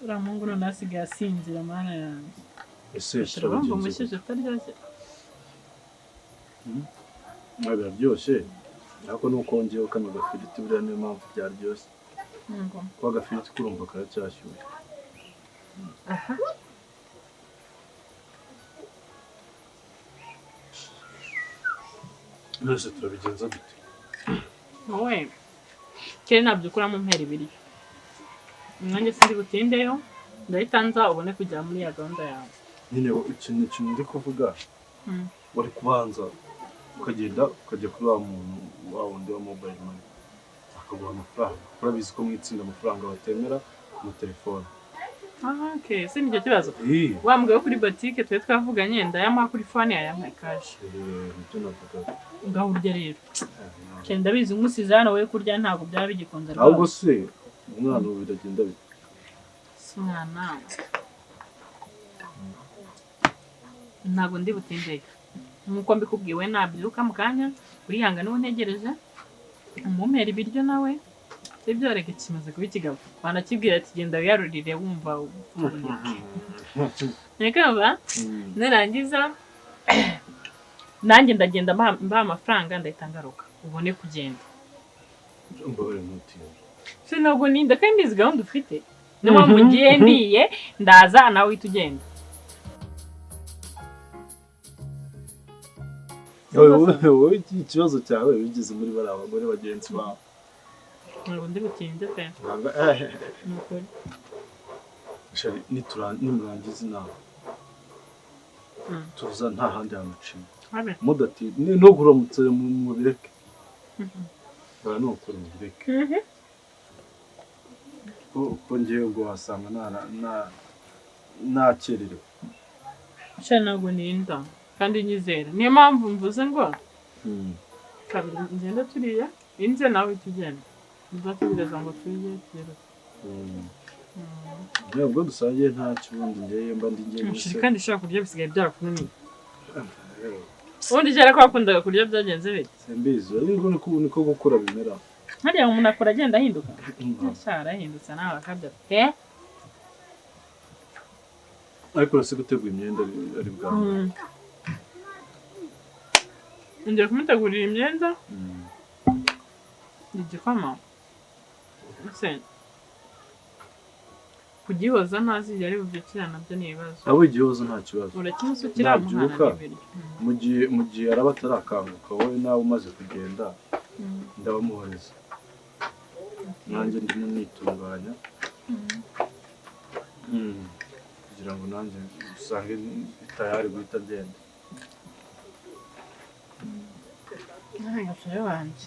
Uriya muhungu none asigaye asinzira mana yanjye. Ese urumva umushyushyu utaryoshye? Biraryoshye ariko nuko wongeyeho kano gafiriti, buriya niyo mpamvu byaryoshye. Kuko agafiriti kurumva karacyashyushye. Aha. None turabigenza dute? Wowe kera ntabyo ukuramo mpera ibiryo. Nanjye sindi butindeyo, ndahita nza ubone kujya muri ya gahunda yawe. Nyine ikintu ndi kuvuga, wari kubanza ukagenda ukajya kuri wa muntu wa wundi wa mobile money akaguha amafaranga. Urabizi ko mu itsinda amafaranga batemera mu telefone. Okay, si nicyo kibazo. Wa mugabo kuri boutique twe twavuganye ndayamuha kuri phone yayamuha cash. Nibyo navugaga. Ngaho urya rero. Cyane ndabizi umusize hano we kurya ntabwo byaba bigikunze rwose. Ahubwo se umwana ubu biragenda bite? Umwana ntabwo ndi butindeye. Nkuko mbikubwiwe nabyuka mu kanya urihanga n'ubu ntegereje umumpera ibiryo nawe ibyo reka kimaze kuba ikigabo wanakibwira ati genda wiyarurire wumva ntikaba nirangiza nanjye ndagenda mbaha amafaranga ndahita ngaruka ubone kugenda. Se ntabwo ninda kandi izi gahunda ufite niyo mpamvu ngiye ndiye ndaza nawe uhita ugenda. Wowe ikibazo cyawe bigeze muri bariya bagore bagenzi bawe. Ntabwo ndi butinde pe. Nimurangiza inama tuza nta handi hantu uciye mudatinde no kuramutse mubireke. Ni ukuri mubireke kuko ngewe ubwo wasanga nakererewe. Ntabwo ninda kandi nyizera, niyo mpamvu mvuze ngo kabiri ngenda turiya inze nawe tugenda uzategereza ngo turye tugere. Ntabwo dusangiye ntacyo ubundi ngewe mba ndi ngiye. Kandi ushaka kurya bisigaye byarakunaniye. Ubundi kera ko wakundaga kurya byagenze bite? Simbizi, ariko niko gukura bimera. Hariya umuntu akura agenda ahinduka. Yarahindutse nawe akabya pe. Ariko uretse gutegura imyenda ari bwa mbere. Ngiye kumutegurira imyenda. Igikoma. Kugihoza ntazigera ari bubyukira nabyo ni ibibazo. Abo igihozo nta kibazo. Urakimusukira muhana n'ibiryo. Mu gihe araba atarakanguka wowe nawe umaze kugenda ndabamuhoreza. Nanjye ndimo nitunganya. Kugira ngo nanjye usange tayari guhita ngenda. Ntabwo wanjye.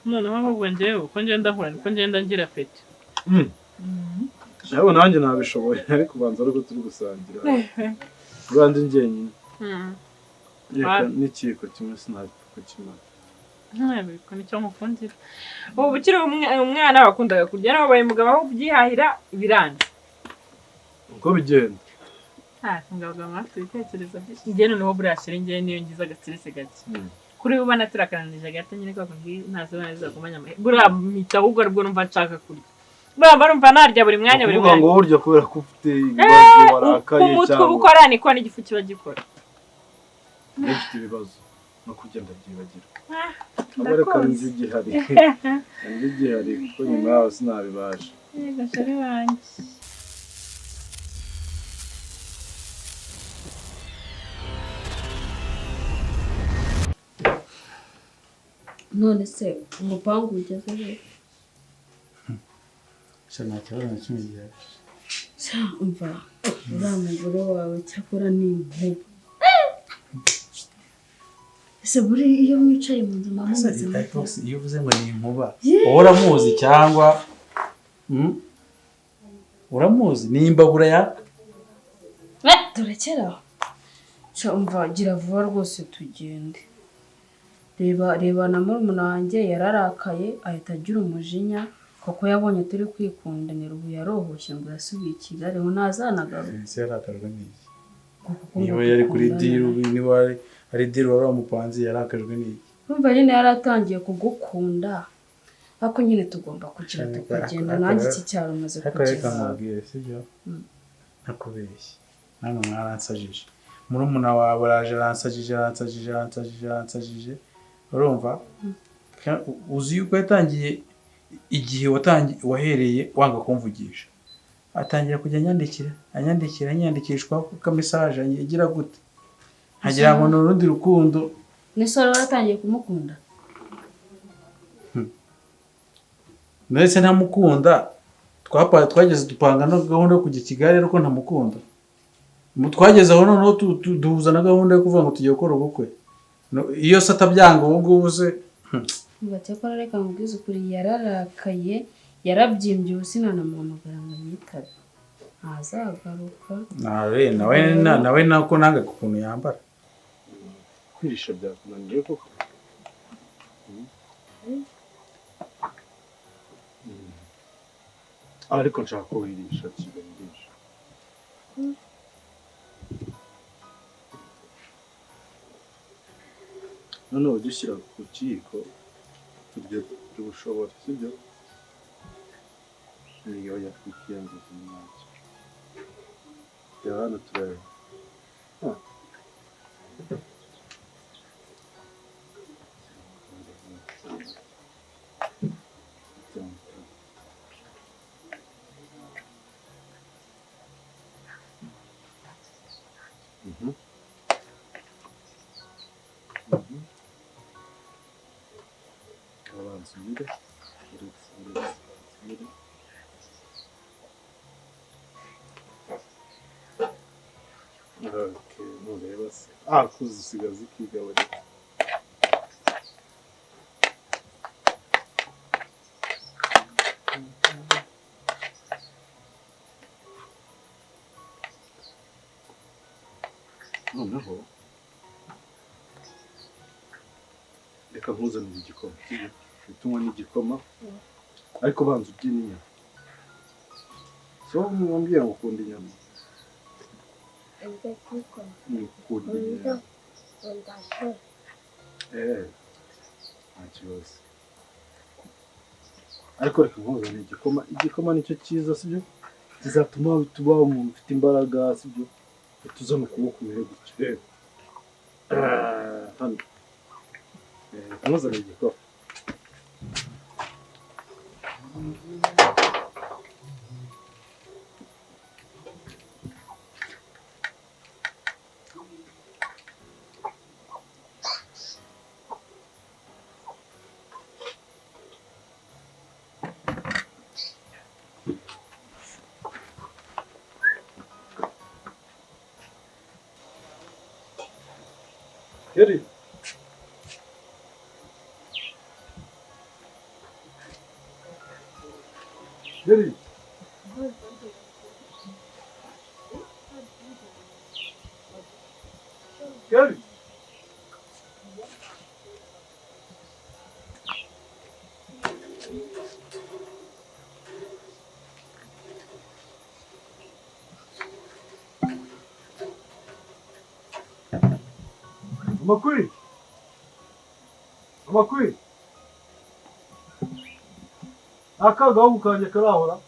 Noneho ahubwo njyewe uko ngenda nkura niko ngenda ngira apeti. Ntabwo nanjye nabishoboye ariko ubanza ariko turi gusangira. Ubanza njyenyine. Reka n'ikiyiko kimwe sinakimara. Ntabwo nicyo nkukundira. Ubu ukiri umwana wakundaga kurya nawe wabaye umugabo aho ubyihahira biranze. Uko bigenda? Ngabwa afite ibitekerezo byinshi. Njye noneho buriya sheri njye niyo ngize agastress gake. Kuri ubu naturakananije gato nyine kwa kundi ntazo neza kumanya amahe. Buriya mpita ahubwo aribwo numva nshaka kurya. Buriya barumva narya buri mwanya buri mwanya. Uvuga ngo urya kubera ko ufite ibibazo warakaye cyangwa umutwe ubukora niko n'igifu kiba gikora. Ufite ibibazo no kugenda byibagira. Abareka nzi gihari. Nzi gihari kuko nyuma yaho sinabibasha. Yego sheri wanjye. None se umupangu ugeze he? Nta kibazo na kimwe gihari. Umva uriya mugore wawe cyakora ni inkuba. Ese buri iyo mwicaye mu nzu mama mumeze mute? Iyo uvuze ngo ni inkuba wowe uramuzi cyangwa uramuzi ni imbabura yaka? Turekera aho. Umva gira vuba rwose tugende. Reba na murumuna wanjye yararakaye ahita agira umujinya kuko yabonye turi kwikundanira ubu yarohoshye ngo yasubiye i Kigali ngo ntazanagaruka. Ese yarakajwe n'iki? Niba yari kuri diru, niba ari diru wari wamupanze yarakajwe n'iki? Urumva nyine yaratangiye kugukunda Ariko nyine tugomba kugira tukagenda, nanjye iki cyaro maze kugeza. Reka nkubwire, sibyo? Ntakubeshye, namwe mwaransajije. Murumuna wawe araje aransajije aransajije aransajije aransajije, urumva? Uzi yuko yatangiye igihe wahereye wanga kumvugisha, atangira kujya anyandikira anyandikira anyandikishwa kuko message agira gute, nkagira ngo ni urundi rukundo. Nese wari waratangiye kumukunda? Ndetse ntamukunda, twageze dupanga no gahunda yo kujya i Kigali, ariko ntamukunda. Twageze aho noneho duhuza na gahunda yo kuvuga ngo tugiye gukora ubukwe. Iyo se atabyanga ubu ngubu se Cyakora reka nkubwize ukuri, yararakaye, yarabyimbye, ubu sinanamuhamagara ngo anyitabe, ntazagaruka. Nawe nako nanga ukuntu yambara. Kwirisha byakunaniye koko? Ariko nshaka ko wirisha kiganisha. Noneho ujye ushyira ku kiyiko turye tubushobore, sibyo? Niyo yakwikiyangiza umwanya. Reba hano turareba. Kuzisiga zikigaburira. Noneho reka nkuzanire igikoma, tunywa n'igikoma, ariko banza urye n'inyama. So mwambwiye ngo ukunda inyama. Ukunda inyama. Nta kibazo. Ariko reka nkuzanire igikoma. Igikoma nicyo cyiza, sibyo? Kizatuma tuba umuntu ufite imbaraga, sibyo? Tuzana ukuboko kumere gutya. Hano. Nkuzanire igikoma. Geri. Geri. Geri. Amakuri. Amakuri. Aka gahungu kanjye karahora.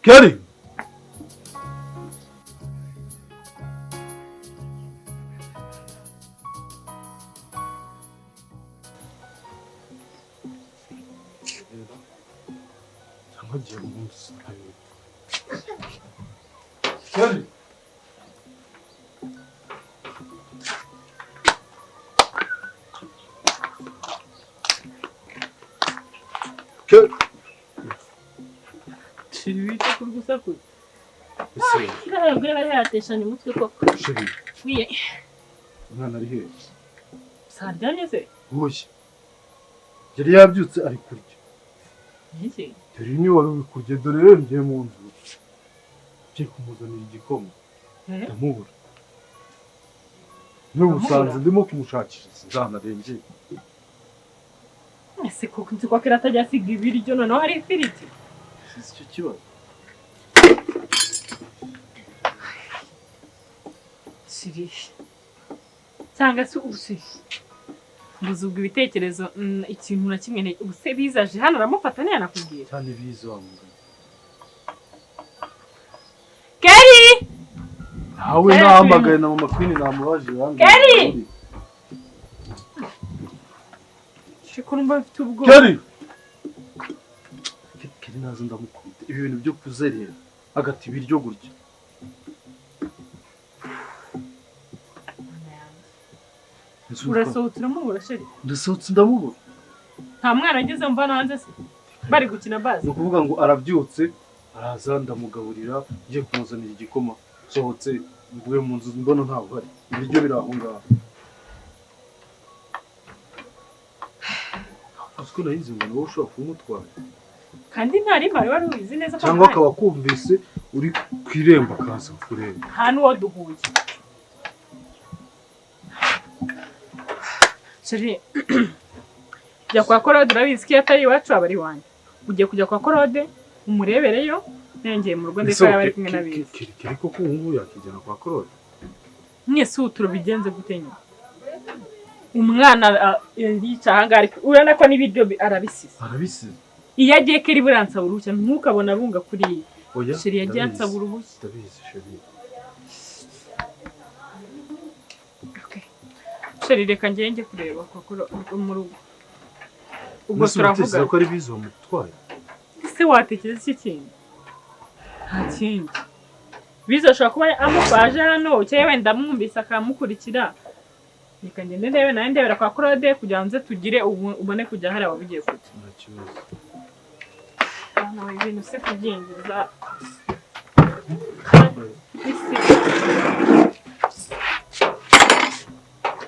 Kelly. Kelly. Kelly. Shiri kuri gusakuza. Bari umutwe koko. Shiri. Wiye. Umwana ari hehe? Saryamye se? Oya. Yari yabyutse ari kurya. Iki? Dore ni wari uri kurya, dore rero ngiye mu nzu. Ngiye kumuzanira igikoma. Ndamubura. N'ubu usanze ndimo kumushakisha sinzanarengeye. Ese koko nzi ko akira atajya asiga ibiryo, noneho hari ifiriti. Sinzi icyo kibazo. Chéri, cyangwa se ubusheri mbuze ubwo ibitekerezo, ikintu na kimwe ubuse bizaje hano aramufata ntiyanakubwira cyane biza wa mugabo. Kelly! Nawe Kelly! nahamagaye na mama Queen namubaje bambwiye. Kelly! Shiko numva mfite ubwoba. Kelly! Kelly naza ndamukubita. Ibi bintu byo kuzerera agata ibiryo gutya. Urasohotse uramubura chéri? Ndasohotse ndamubura. Nta mwana ageze mvana hanze se? Bari gukina bazi. Ni ukuvuga ngo arabyutse araza ndamugaburira, ngiye kumuzanira igikoma, nsohotse mvuye mu nzu mbona ntawe uhari, ibiryo biri aho ngaho. Uzi ko nayizi ngo nawe ushobora kumutwara. Kandi ntari mpari wari ubizi neza ko cyangwa akaba akumvise uri ku irembo akaza kureba. Nta n'uwo duhuye. Chéri, jya kwa Korode, urabizi ko iyo atari iwacu aba ari iwanyu. Ugiye kujya kwa Korode umurebereyo, nengeye mu rugo ndetse yaba ari kumwe n'abizi. Kiri koko ubu ngubu yakijyana kwa Korode? Mwese ubu turubigenze gute nyine? Umwana yica aha ngaha, urabona ko n'ibiryo arabisize. Arabisize. Iyo agiye Kelly buriya ansaba uruhushya, ntukabona abunga kuri iyi. Oya, Chéri yagiye ansaba uruhushya. Ndabizi chéri. Okay. Chéri reka njye njye kureba kwa Korode mu rugo. Ubwo turavuga ko ari bizo mutwaye. Ese watekereza iki kintu? Nta kindi. Bizo ashobora kuba amufaje hano, cyangwa wenda amwumvise akamukurikira. Reka ngende ndebe nawe ndebera kwa Korode kugira ngo nze tugire ubone kujya hariya waba ugiye kujya. Nta kibazo. Hano ibintu se kubyinjiza.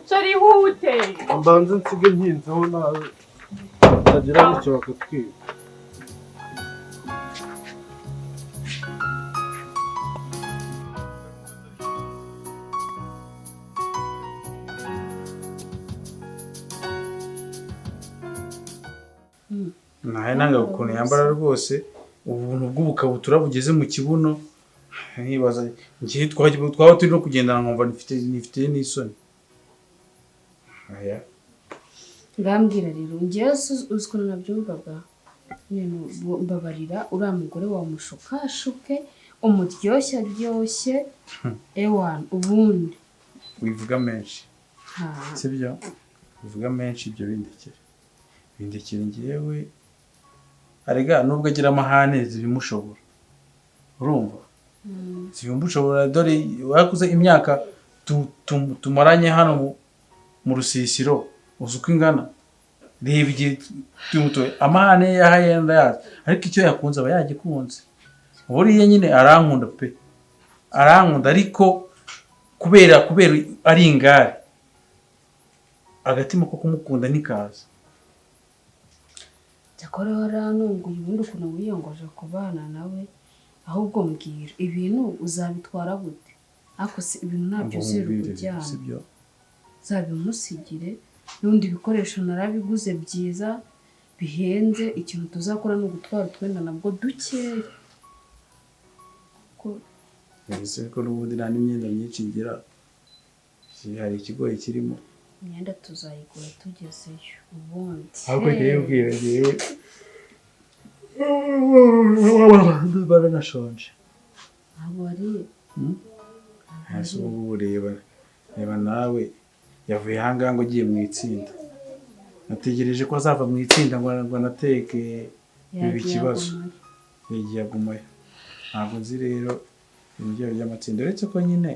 Chéri ihute. Mbanze nsige nkinzeho nawe. Tagira gutyo bakatwiba. Nahe nanga ukuntu yambara rwose, ubuntu bw'ubukabutura bugeze mu kibuno, nkibaza ngiye twaba turi no kugendana nkumva nifite n'isoni. Aya ngambwira rero ngewe uzi ukuntu nabyumvaga, mbabarira uriya mugore wamushukashuke umuryoshye aryoshye ewana ubundi wivuga menshi, sibyo? Wivuga menshi ibyo bindekere bindekere ngewe. Arega nubwo agira amahane zibimushobora, urumva zibimushobora. Dore wakuze imyaka tumaranye hano mu rusisiro, uzi uko ingana. Reba igihe tumutoye amahane yahayenda yaza, ariko icyo yakunze aba yagikunze. Buriya nyine arankunda pe, arankunda, ariko kubera ari ingare agatima ko kumukunda ntikaza. Cyakora waranunguye ubundi ukuntu wiyongoje kubana nawe, ahubwo mbwira ibintu uzabitwara gute? Ariko si ibintu ntabyo uzirukujyana, uzabimusigire. N'ubundi ibikoresho narabiguze byiza bihenze, ikintu tuzakora ni ugutwara utwenda nabwo dukeya. Ko n'ubundi nta n'imyenda myinshi ngira, hari ikigoyi kirimo. Imyenda tuzayigura tugezeyo ubundi. Ahubwo ngiye ubwira ngewe baranashonje. Ntabwo wariye? Hasi ubu reba nawe yavuye aha ngaha ngo agiye mu itsinda. Nategereje ko azava mu itsinda ngo anateke, biba ikibazo. Yagiye agumayo. Ntabwo nzi rero ibintu byabo by'amatsinda, uretse ko nyine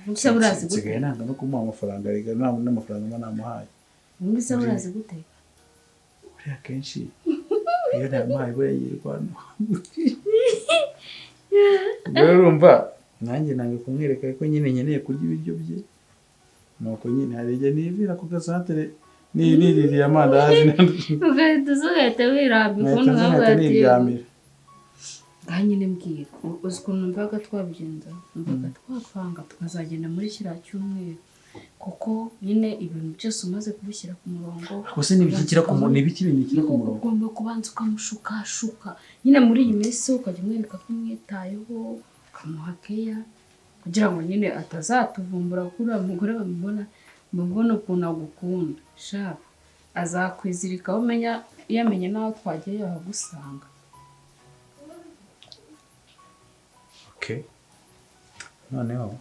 nsigaye nanga no kumuha amafaranga, rega nta n'amafaranga mba namuhaye. Ubundi se urazi guteka? Buriya akenshi iyo ntamuhaye buriya yirwana. Rero urumva nanjye nanga kumwereka ko nyine nkeneye kurya ibiryo bye. Nuko nyine hari igihe nibwira ku gasantere niririye amandazi ugahita ugahita wirambika ubundi nkahita niryamira. Ngaha nyine mbwira uzi ukuntu numvaga twabigenza, numvaga twapanga tukazagenda muri kiriya cyumweru, kuko nyine ibintu byose umaze kubishyira ku murongo. Gusa nibikira ku murongo, nibiki binikira ku murongo. Ugomba kubanza ukamushukashuka nyine muri iyi minsi, ukajya umwereka ko umwitayeho, ukamuha keya Kugira ngo nyine atazatuvumbura kuko uriya mugore bamubona mbona ukuntu agukunda. Sha azakwizirikaho umenya yamenye n'aho twagiye yahagusanga. Okay. Noneho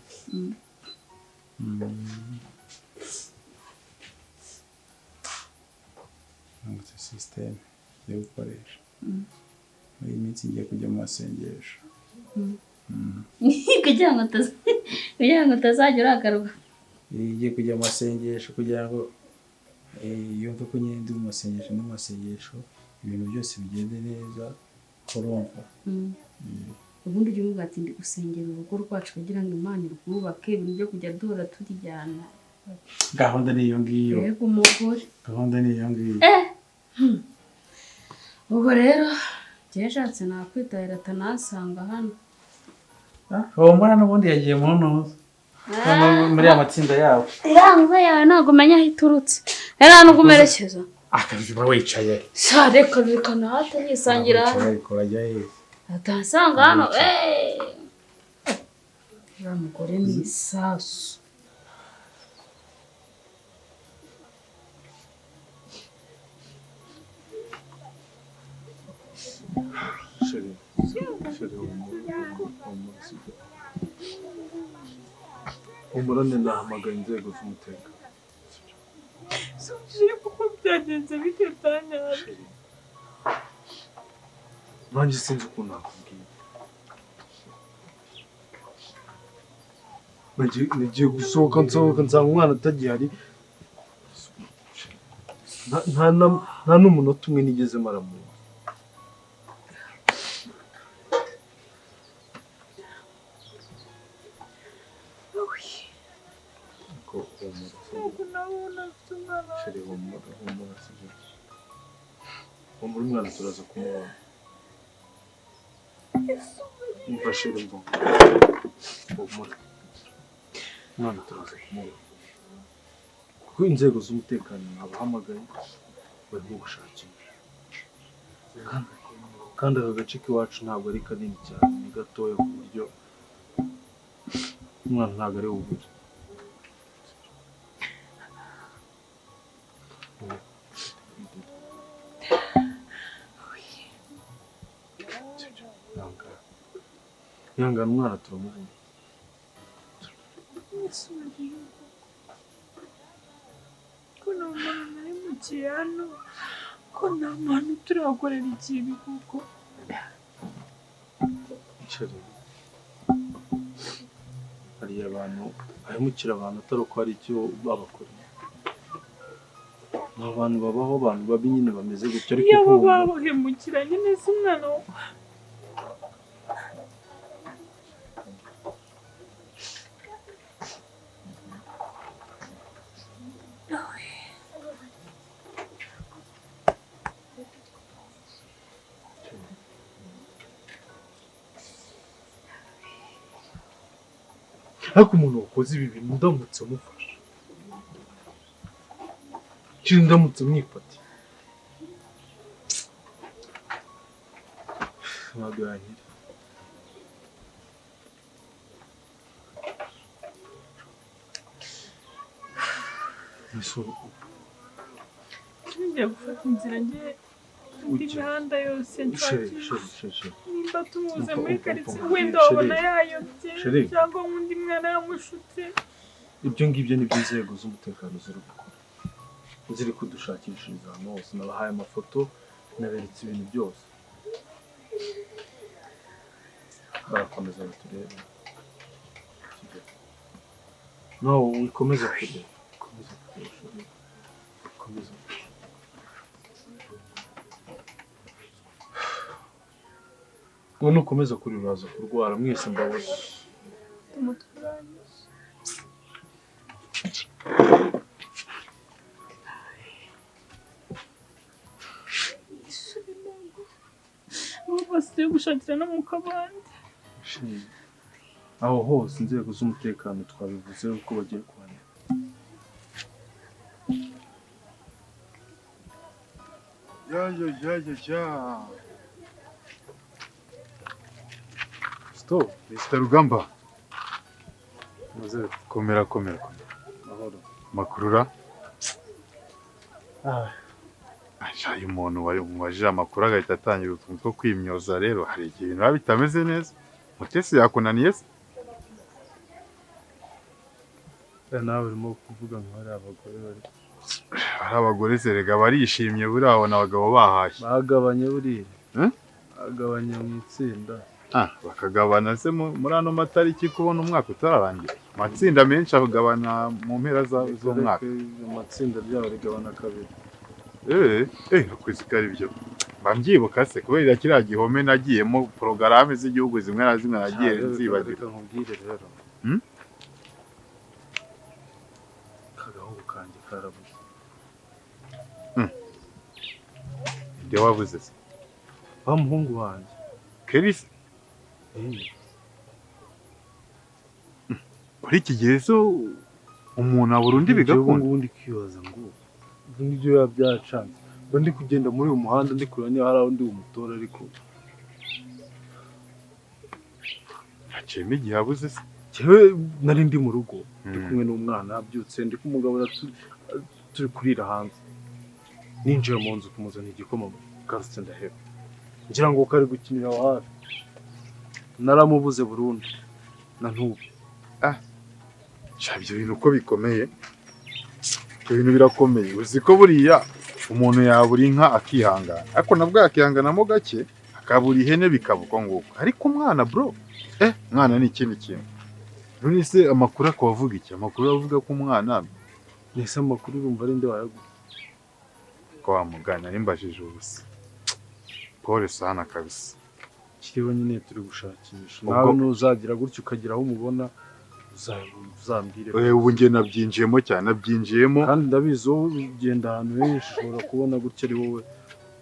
nungutse system yo gukoresha. Muri iyi minsi ngiye kujya mu masengesho. Kugira ngo utazajya uragaruka. Ngiye kujya mu masengesho kugira ngo yumve ko nyine ndi mu masengesho, ndi mu masengesho ibintu byose bigende neza, urumva. Ubundi ujye umubwira ati ndi gusengera urugo rwacu kugira ngo Imana irwubake, ibintu byo kujya duhora turyana. Gahunda ni iyo ngiyo. Yego umugore. Gahunda ni iyo ngiyo. Ubwo rero njyewe nshatse nakwitahira atanasanga hano. Uwo mbona n'ubundi yagiye mu ntuza. Muri ya matsinda yabo. Ya nkuba yawe ntabwo umenya aho iturutse. Rero nta nubwo umerekeza. Akabiba wicaye. Sha reka reka nahate nisangira hano. Urajya he? Atasanga hano. Uriya mugore ni isasu. Humura nahamagaye inzego z'umutekano. Kuko byagenze bite byanyabyo? Nanjye sinzi ukuntu nakubwira. Nagiye gusohoka nsohoka nsanga umwana atagihari. Nta n'umunota umwe nigeze mara mu nzu. Humura umwana turaza kumubona. Umva chérie, mva. Humura. Umwana turaza kumubona. Kuko inzego z'umutekano nabahamagaye barimo gushakisha. Kandi aka gace k'iwacu ntabwo ari kanini cyane, ni gatoya ku buryo umwana ntabwo ari bubure. Ihangane umwana turamubona. Ko nta muntu nahemukiye hano, ko nta muntu turakorera ikintu kuko. Hari abantu bahemukira abantu atari uko hari icyo babakoreye. Ni abantu babaho, abantu babi nyine bameze gutyo, ariko iyo bo babahemukira nyine si umwana. Ariko umuntu wakoze ibi bintu ndamutse mufasha, ndamutse mwifatiye, ntabwo yankira. Ngiye gufata inzira ngiye indi mihanda yose nshakisha. Nimba tumuze muri karitsiye wenda wabona yayobye cyangwa undi mwana yamushutse. Ibyo ngibyo ni byo inzego z'umutekano ziri gukora, ziri kudushakishiriza ahantu hose. Nabahaye amafoto, naberetse ibintu byose, barakomeza baturebe. No, wikomeza kureba, komeza kureba, komeza. Ngo nukomeza kurira uraza kurwara mwese mbabona. Bose gushakira no mu kabande. Aho hose inzego z'umutekano twabivuze uko bagiye kuhanira. Ya ya ya ya ya. Stop, Mr. Rugamba. Komera komera komera. Mahoro. Makurura. Acha uyu muntu wari umubajije amakuru agahita atangira utuntu two kwimyoza rero hari igihe ibintu biba bitameze neza. Mutesi yakunaniye se? Nawe urimo kuvuga ngo hari abagore bari. Hari abagore serega barishimye buriya babona abagabo bahashye. Bagabanye buriya. Bagabanye mu itsinda. Bakagabana se muri ano matariki kubona umwaka utararangira. Amatsinda menshi agabana mu mpera z'umwaka. Amatsinda ryabo rigabana kabiri. Kwezi kari byo. Mbabyibuka se kubera kiriya gihome nagiyemo porogaramu z'igihugu zimwe na zimwe nagiye nzibagirwa. Nkubwire rero. Kagahungu kanjye karabuze. Nde wabuze se? Wa muhungu wanjye. Kerisi? Kuri iki gihe so umuntu abura undi bigakunda. Ubundi kibaza ngo nibyo biba byacanze. Mba ndi kugenda muri uyu muhanda ndi kureba niba hari undi umutora ariko haciyemo igihe abuze se. Njyewe nari ndi mu rugo ndi kumwe n'umwana abyutse ndi kumugabura turi kurira hanze. Ninjiye mu nzu kumuzanira igikoma garutse ndaheba. Ngira ngo kari gukinira aho hafi. Naramubuze burundu na ntubu. Ibyo bintu uko bikomeye. Ibintu birakomeye. Uzi ko buriya umuntu yabura inka akihangana. Ariko nabwo yakihanganamo gake akabura ihene bikaba uko nguko. Ariko umwana bro, umwana ni ikindi kintu. None se amakuru akaba avuga iki? Amakuru avuga ko umwana nese amakuru urumva ari nde wayaguha? Ko wamugana nimbajije ubusa. Pole sana kabisa. Kiriho nyine turi gushakisha. Nawe nuzagira gutyo ukagira aho umubona uzambwire. Ubu ngiye nabyinjiyemo cyane nabyinjiyemo. Kandi ndabizi wowe ugenda ahantu henshi ushobora kubona gutyo ari wowe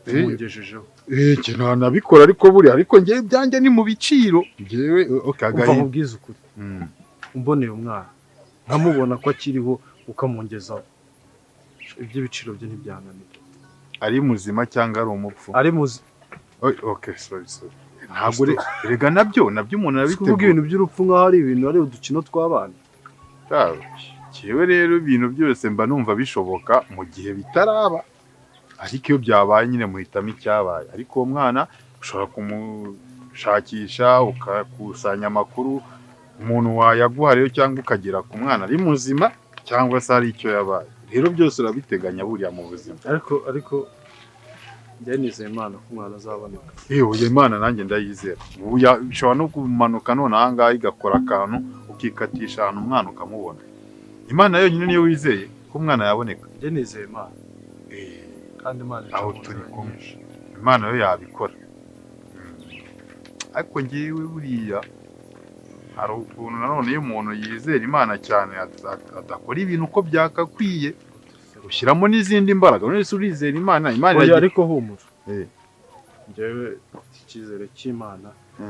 umugejejeho. Njye nabikora ariko buri ariko ngiye ibyanjye ni mu biciro. Ngewe okay agahinda. Umva nkubwize ukuri. Umboneye umwana nkamubona ko akiriho ukamungezaho. Iby'ibiciro bye ntibyananira. Ari muzima cyangwa ari umupfu? Ari muzima. Okay sorry. Ntabwo rega nabyo umuntu arabitegura. Kuvuga ibintu by'urupfu nkaho ari ibintu ari udukino tw'abana. Jewe rero ibintu byose mba numva bishoboka mu gihe bitaraba. Ariko iyo byabaye nyine muhitamo icyabaye. Ariko uwo mwana ushobora kumushakisha ukakusanya amakuru umuntu wayaguha rero cyangwa ukagera ku mwana ari muzima cyangwa se ari icyo yabaye. Rero byose urabiteganya buriya mu buzima. Ariko njye nizeye Imana ko umwana azaboneka. Oya Imana nanjye ndayizera. Ubu ishobora no kumanuka none aha ngaha igakora akantu ukikatisha ahantu umwana ukamubona. Imana yonyine niyo wizeye ko umwana yaboneka. Njye nizeye Imana. Kandi Imana aho turi kumwe. Imana yo yabikora. Ariko njyewe buriya hari ukuntu nanone iyo umuntu yizera Imana cyane adakora ibintu uko byakakwiye. Ushyiramo n'izindi mbaraga. None se urizera Imana? Imana oya ariko humura. Njyewe icyizere cy'Imana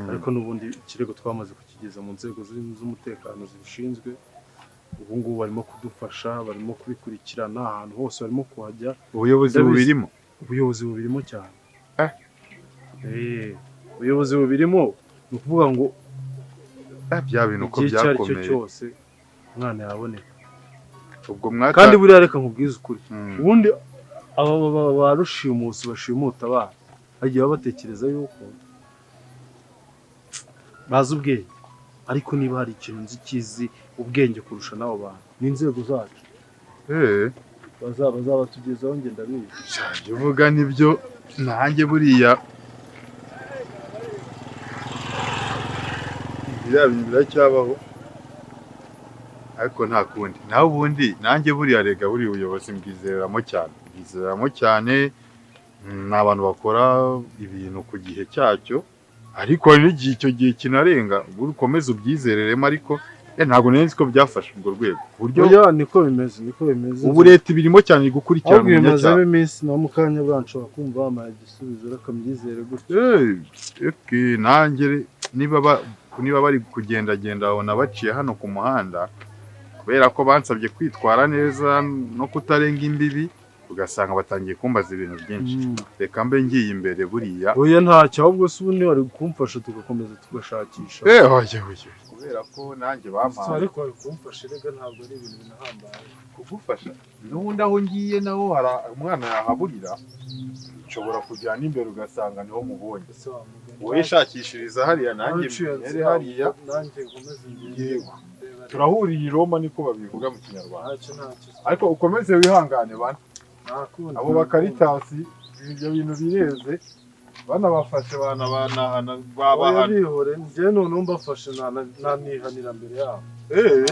ariko n'ubundi ikirego twamaze kukigeza mu nzego z'umutekano zibishinzwe. Ubu ngubu barimo kudufasha, barimo kubikurikirana ahantu hose barimo kuhajya. Ubuyobozi bubirimo. Ubuyobozi bubirimo cyane. Ubuyobozi bubirimo ni ukuvuga ngo bya bintu uko byakomeye cyose umwana yaboneka. Ubwo mwaka kandi buriya reka nkubwize ukuri. Ubundi aba ba rushimusi bashimuta abana bagiye batekereza yuko bazi ubwenge, ariko niba hari ikintu nzi kizi ubwenge kurusha n'abo bantu ni inzego zacu. Bazabatugezaho njye ndabizi. Ibyo uvuga nibyo nanjye buriya biriya bintu biracyabaho. Ariko nta kundi. Naho ubundi nanjye buriya rega buri ubuyobozi mbwizereramo cyane. Mbwizereramo cyane ni abantu bakora ibintu ku gihe cyacyo ariko hari n'igihe icyo gihe kinarenga ukomeze ubyizereremo ariko ntabwo nari nzi ko byafashe urwo rwego. Buryo niko bimeze niko bimeze. Ubu leta ibirimo cyane gukurikirana umunyacyaha. Ahubwo iminsi na mukanya bwanshobora kumva bamaye igisubizo reka mbyizere gutyo. Nanjye niba bari kugendagenda babona baciye hano ku muhanda kubera ko bansabye kwitwara neza no kutarenga imbibi ugasanga batangiye kumbaza ibintu byinshi. Reka mbe ngiye imbere buriya. Oya ntacyo ahubwo se ubundi wari kumfasha tugakomeza tugashakisha. Oya oya. Kubera ko nanjye bampaye. Ariko wari kumfasha erega, ntabwo ari ibintu binahambaye. Kugufasha n'ubundi aho ngiye naho hari umwana yahaburira, nshobora kujyana imbere ugasanga niho mubonye. Ese wa mugani Wowe shakishiriza hariya, nanjye uciye mbere inzira, hariya. Nanjye nkomeze ngende. Yego. Reba, Turahuriye i Roma, niko babivuga mu Kinyarwanda. Ntacyo, ntacyo. Ariko ukomeze wihangane bana. Ntakundi. Abo bakaritasi ibyo bintu bireze, banabafashe banabanahana Oya, babahana. bihore, njye noneho mbafashe nanihanira mbere yabo. Eh,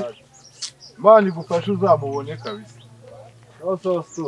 Imana igufashe uzamubone kabisa. Sawa sawa, so.